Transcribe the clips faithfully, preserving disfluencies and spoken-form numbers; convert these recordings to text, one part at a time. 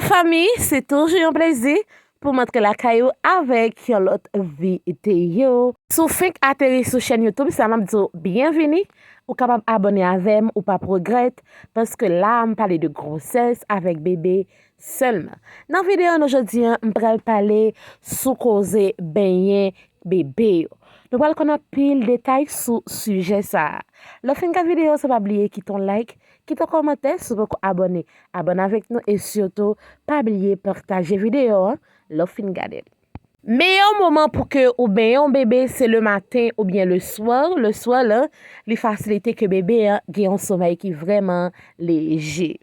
Fanmi, se toujou yon plezi pou m antre lakay ou avèk yon lòt videyo. Si w fenk ateri sou chèn YouTube sa, m ap di w byenvini. Ou kapab abòne avè m, ou p ap regrèt, paske la a m pale de gwosès avèk bebe sèlman. Nan videyo nou jodi a, m pral pale sou koze benyen bebe yo. Nou pral konn anpil detay sou sijè sa a. Lè w fin gad videyo sa, pa bliye kite yon like, kite yon kòmantè. Si w poko abòne, abòne avèk nou e sitou pa bliye pataje videyo a lè w fin gade l. Meyè moman pou ke ou benyen yon bebe se le maten oubyen le swa. Le swa la, li fasilite ke bebe a gen yon somèy ki vrèman leje.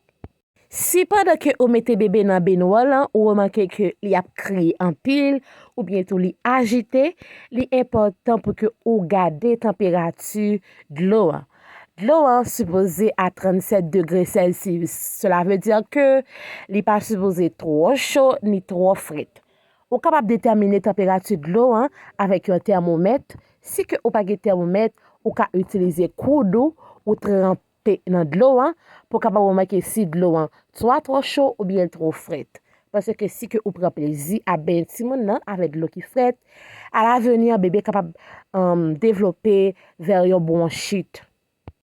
Si pandan ke ou mete bebe nan benwa lan, ou remake ke li ap kriye anpil, oubyen tou li ajite, li enpòtan pou ke ou gade tanperati dlo an. Dlo an sipoze a trannsèt degre Celsius. Cela veut dire ke li pa sipoze twò cho ni twò frèt. Ou kapab detèmine tanperati dlo an avèk yon tèmomèt. Si ke ou pa gen tèmomèt, ou ka itilize koud ou, ou tranpe nan dlo an pou w kapab remake si dlo an swa twò cho oubyen l twò frèt. Paske si ke ou pran plezi ap benyen timoun nan avèk dlo ki frèt, alaveni an bebe kapab, um, devlope vè yon bwonchit.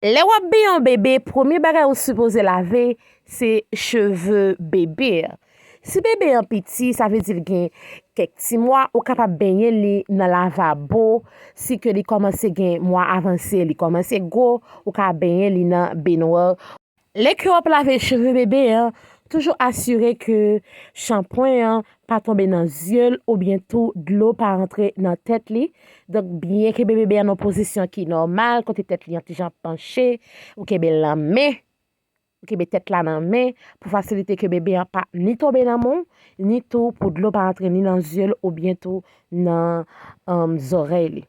Lè w ap benyen yon bebe, premye bagay ou sipoze lave, se cheve bebe a. Si bebe an piti, sa vle di l gen kèk ti mwa, ou kapab benyen li nan lavabo. Si ke li kòmanse gen mwa avanse, li kòmanse gwo, ou ka benyen li nan benwa. Lè ke w ap lave cheve bebe an, toujou asire ke chanpwen an pa tonbe nan zye l oubyen tou dlo pa antre nan tèt li. Donk, byen kenbe bebe an nan pozisyon ki nòmal, kote tèt li an ti jan panche, ou kenbe l nan men, ou kenbe tèt la nan men pou fasilite ke bebe an pa ni tonbe nan men w, ni tou pou dlo pa antre ni nan zye l oubyen tou nan, um, zòrèy li.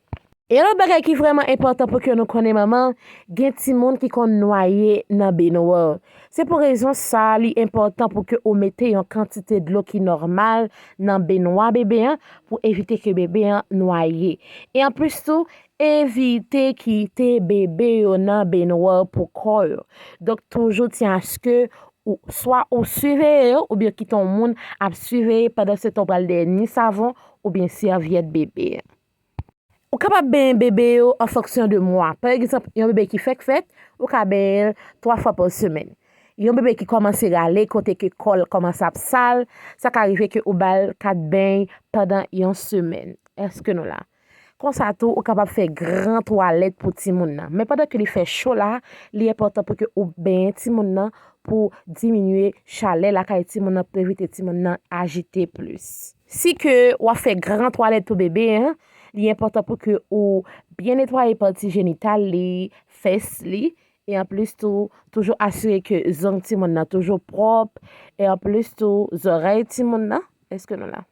E yon lòt bagay ki vrèman enpòtan pou ke nou konnen manman, gen timoun ki konn nwaye nan benwa. Se pou rezon sa, li enpòtan pou ke ou mete yon kantite dlo ki nòmal nan benwa bebe an pou evite ke bebe an nwaye. E anplis tou, evite kite bebe yo nan benwa pou kò yo. Donk, toujou tyen aske ou, swa ou siveye yo, oubyen kite yon moun ap siveye pandan se tan ou pral dèyè ni savon oubyen sèvyèt bebe an. Ou kapab benyen bebe yo an fonksyon de mwa. Pa egzanp, yon bebe ki fèk fèt, ou ka benyen l twa fwa pa semèn. Yon bebe ki kòmanse rale, kote ke kò l kòmanse ap sal, sa ka rive ke ou ba l kat beny pandan yon semèn. Èske nou la? Konsa tou, ou kapab fè gran twalèt pou timoun nan. Men pandan ke li fè cho la, li enpòtan pou ke ou benyen timoun nan pou diminye chalè lakay timoun nan, pou evite timoun nan ajite plis. Si ke w ap fè gran twalèt pou bebe an, li enpòtan pou ke ou byen netwaye pati jenital li, fès li, e anplis tou, toujou asire ke zong timoun nan toujou pwòp, e anplis tou, zòrèy timoun nan. Èske nou la?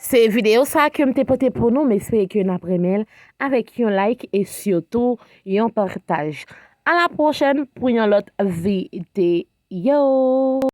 Se videyo sa ke m te pote pou nou, m espere ke n ap renmen l avèk yon like e sitou yon pataj. A la pwochèn pou yon lòt videyo.